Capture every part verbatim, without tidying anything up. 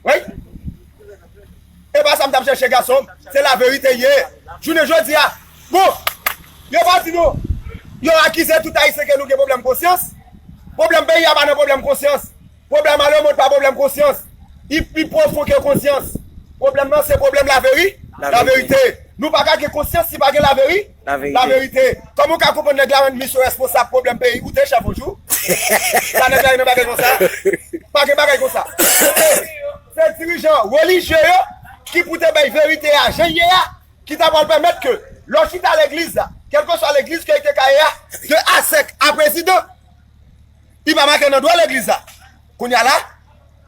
Wi. E pa sa m t ap chèche, gason m. Se laverite ye. Jounen jodi a, bon, yo pa di nou, yo akize tout Ayisyen ke nou gen pwoblèm konsyans. Pwoblèm peyi a pa nan pwoblèm konsyans. Pwoblèm a lemond pa pwoblèm konsyans. Li pi pwofon ke konsyans. Pwoblèm nan se pwoblèm laveri-, laverite. Nou pa ka gen konsyans si pa gen laveri-, laverite. Kòman w ka konprann nèg la rann misyon responsab pwoblèm peyi? Ou te chèf yon jou? Sa nèg la ye nan bagay konsa? Pa gen bagay konsa. Se dirijan relijye yo ki pou te bay verite a jan l ye a, ki ta pral pèmèt ke lè w chita legliz la, kèlkeswa legliz ke li te ka ye a, de A sèk a prezidan, li pa make nan dwa legliz la. Kounye a la,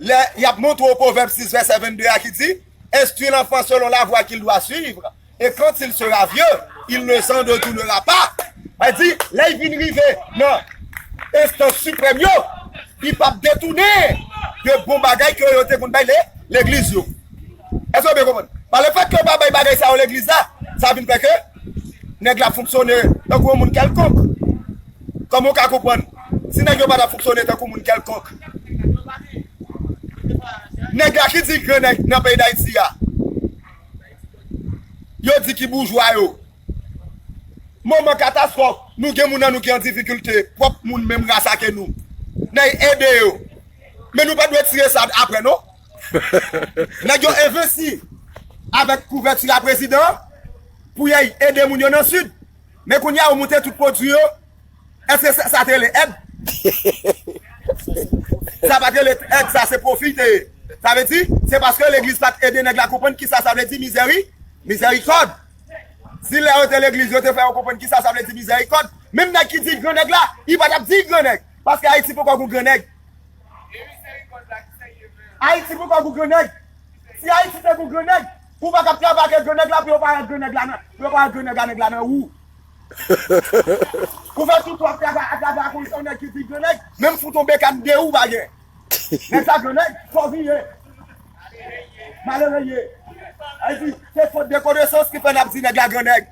lè y ap montre w Pwovèb sis vèsè vennde a ki di, Instruis l'enfant selon la voie qu'il doit suivre, et quand il sera vieux, il ne s'en détournera pas. Sa di, lè y vin rive nan enstans siprèm yo, li p ap detounen de bon bagay ke yo te konn bay le-, legliz yo. Èske w byen konprann? Pa lefèt ke yo pa bay bagay sa yo legliz la, sa vin fè ke nèg la fonksyone tankou yon moun kèlkonk. Kòman w ka konprann? Si nèg yo pa t ap fonksyone tankou moun kèlkonk, nèg la ki di gran nèg nan peyi Dayiti a, yo di ki boujwa yo. Moman katastwòf, nou gen moun nan nou ki an difikilte, pwòp moun menm ras ake nou. N a ede yo. Men nou pa dwe tire sa apre, non. Nèg yo envesti avèk kouvèti a prezidan an pou y al ede moun yo nan Sid. Men kounye a, yo moute tout pwodui yo. Èske sa, sa te rele èd? Sa pa t rele èd, sa se pwofi te ye. Sa vle di, se paske legliz pa t ede nèg la konprann kisa sa vle di mizèri-, mizèrikòd. Si lè yo te legliz, yo te fè yo konprann kisa sa vle di mizèrikòd, menm nèg ki di l gran nèg la, li pa t ap di l gran nèg. Paske Ayiti poko gon gran nèg. Ayiti poko gon gran nèg. Si Ayiti te gon gran nèg, ou pa t ap travay ak gran nèg la pou yo pa wè gran nèg la nan, pou yo pa wè gran nèg la, nèg la nan wou. Ou fè tout w ap travay, ap travay ak yon nèg ki di gran nèg, menm fout yon bekàn de ou pa gen. Nèg sa gran nèg, fò vin ye. Malere ye. Sa vle di, se fot de konesans ki fè n ap di nèg la gran nèg.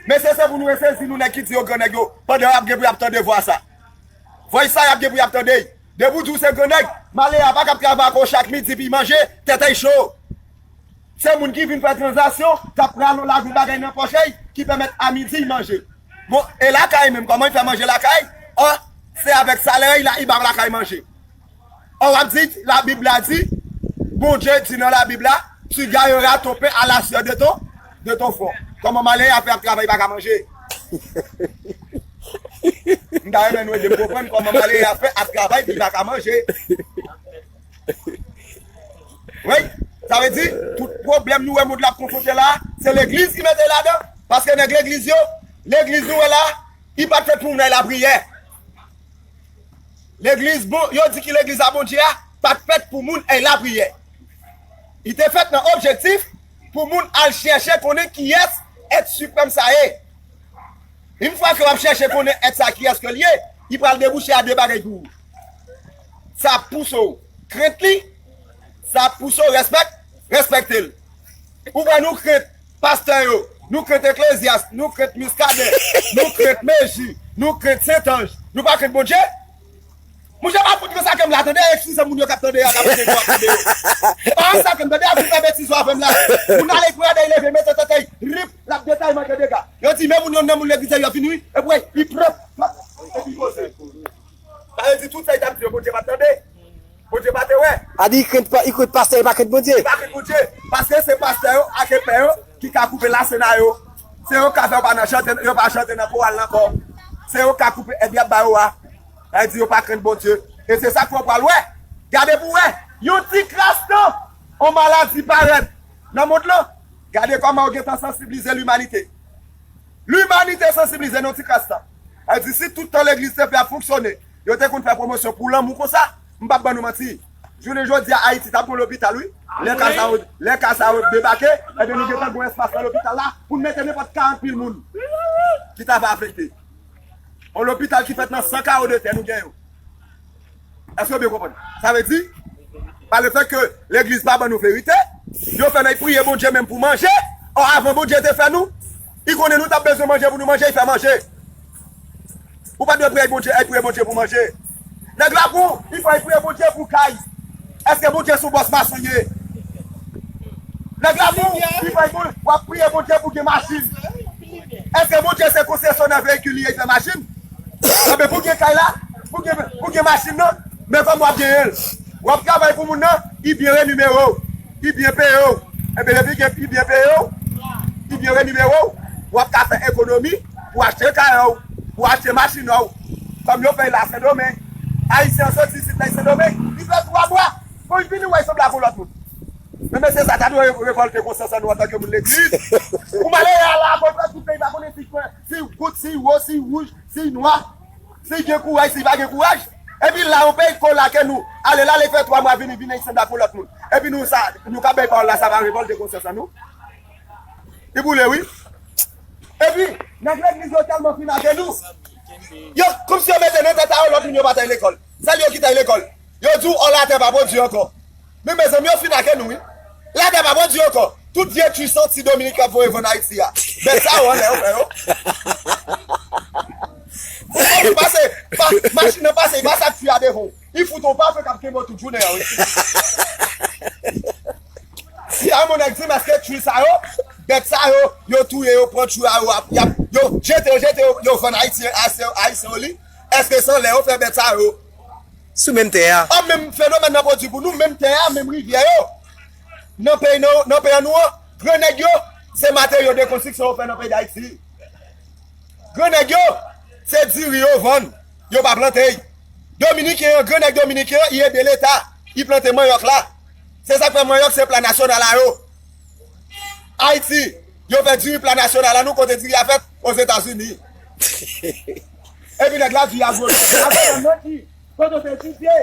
Mesye, se pou nou resezi nou nèg ki di yo gran nèg yo, pandan y ap gen pou y ap tande vwa sa. Vwa sa y ap gen pou y ap tande. Depi w di w se gran nèg, malere a pa k ap travay ak ou chak midi pou l manje, tèt li cho. Se moun ki vin fè tranzaksyon, k ap rale yon lajan bagay nan pòch li, ki pèmèt a midi l manje. Bon, e lakay menm, kòman l fè manje lakay? Ò, se avèk salè li la, li ba lakay manje. Ò, w ap di, Labib la di, Bondye di nan Labib la, tu gagneras ton pain à la sueur de ton, de ton front. Kòman malere a fè ap travay, li pa ka manje? M ta renmen nou ede m konprann kòman malere a fè ap travay, li pa ka manje. Wi, sa vle di, tout pwoblèm nou wè mond la ap konfwonte la, se legliz ki mete ladan. Paske nèg legliz yo, legliz nou wè la, li pa t fèt pou moun al lapriyè. Legliz bon, yo di ki legliz a Bondye a, pa t fèt pou moun al lapriyè. Li te fèt nan objektif pou moun al chèche konnen kiyès èt siprèm sa ye. Yon fwa ke w ap chèche konnen èt sa kiyès ke l ye, li pral debouche a de bagay pou ou. Sa ap pouse w krent li, sa ap pouse w respèk-, respekte l. Ou wè nou krent pastè yo, nou krent Eklezyas, nou krent Miskaden, nou krent Meji, nou krent Sentanj. Nou pa krent Bondye? Monchè, pa fout rann sa ke m la, tande, eskize moun yo k ap tande a, k ap tande yo, ap tande yo. Pa rann sa ke m tande a, pou fè betiz yo avè m la. Moun ale pou gade, leve, mete tèt li, rip, l ap detay manke dega. Yo di, men moun yo nan moun legliz yo vini, wi, epi, wi, li pran, epi poze. Sa vle di tout sa li t ap di yo, Bondye pa t tande. Bondye pa te wè. A di, li krent pa-, li krent pastè, li pa krent Bondye. Li pa krent Bondye. Paske se pastè yo ak epè yo ki ka koupe lasena yo. Se yo k ka fè yo pa nan chante, yo pa chante nan koral ankò. Se yo k ka koupe èd y ap ba yo a. Sa vle di yo pa krent Bondye. E se sa k fè w pral wè. Gade pou w wè. Yon ti kras tan, yon maladi parèt nan mond lan. Gade kòman yo gentan sansiblize limanite. Limanite sansiblize nan yon ti kras tan. Sa vle di si tout tan legliz te fè ap fonksyone, yo te konn fè pwomosyon pou lanmou konsa, m p ap ban nou manti. Jounen jodi a, Ayiti t ap gon lopital, wi. Lè ka sa yo, lè ka sa yo debake, ebyen nou gentan gon espas nan lopital la pou n mete nenpòt karant mil moun ki ta va afekte. Yon lopital ki fèt nan san kawo de tè nou gen yo. Èske w byen konprann? Sa vle di, pa lefèt ke legliz pa ban nou verite, yo fè nèg priye Bondye menm pou manje. Ò, avan Bondye te fè nou, li konnen nou t ap bezwen manje pou nou manje, li fè manje. Ou pa dwe priye Bondye, al priye Bondye pou manje. Nèg la pou, li fè al priye Bondye pou kay. Èske Bondye se yon bòs mason ye? Nèg la pou li fè pou w ap priye Bondye pou gen machin. Èske Bondye se konsesyonè veyikil li ye, li fè machin? Anben pou gen kay la, pou gen, pou gen machin nan, men kòman w ap genyen l? W ap travay pou moun nan, li byen renimere w, li byen peye w. Enben depi gen, li byen peye w, li byen renimere w, w ap ka fè ekonomi pou achte kay ou, pou achte machin ou. Kòm yo fè la Sendomeng, Ayisyen an soti isit la Sendomeng, li fè twa mwa. Bon, li vini wè, li sanble ak yon lòt moun. Men mesye sa ta dwe re- revòlte konsyans an nou antanke moun legliz. Ou malere a la, akontrè tout peyi pa konnen si kwen, si goud, si wo, si wouj, si nwa, si gen kouraj, si pa gen kouraj. Epi la, yon peyi kolake nou, ale la, li fè twa mwa, vini, vini, li sanble ak yon lòt moun. Epi nou, sa, nou ka bay pawòl la, sa pa revòlte konsyans an nou? Li boule, wi. Epi, nèg legliz yo tèlman fin ake nou. Yo, kòmsi yo mete nan tèt a yo, lòt moun yo pa t al lekòl. Sèl yo ki t al lekòl. Yo di w, ò, latè pa pwodui ankò. Men mezanmi, yo fin ake nou, wi. Latè pa pwodui ankò. Tout vye twi santi Dominik ap voye vann Ayiti a. Bèt sa yo anlè yo fè yo. Ou pase, pa, machin nan pase, li pase ak twi a devan w. Li fout yon pafe k ap kenbe w tout jounen an, wi. Si a yon nèg di m èske twi sa yo, bèt sa yo, yo touye yo, pran twi a yo, ap, y ap, yo jete yo, jete yo, yo vann Ayiti, Ayisyen, Ayisyen yo li. Èske se anlè yo fè bèt sa yo? Sou menm tè a. An menm fenomèn nan pwodui pou nou, menm tè a, menm rivyè yo. Nan peyi, nan, nan peyi an nou an, gran nèg yo, se materyo de konstriksyon yo fè nan peyi Dayiti. Gran nèg yo, se diri yo vann, yo pa plante. Dominiken an, gran nèg dominiken an, li ede leta, li plante manyòk la. Se sa k fè manyòk se pla nasyonal a yo. Ayiti, yo fè diri pla nasyonal a nou, kote diri a fèt? Ozetazini. Epi nèg la di a gwo. Avè nan ki? Kote w te etidye?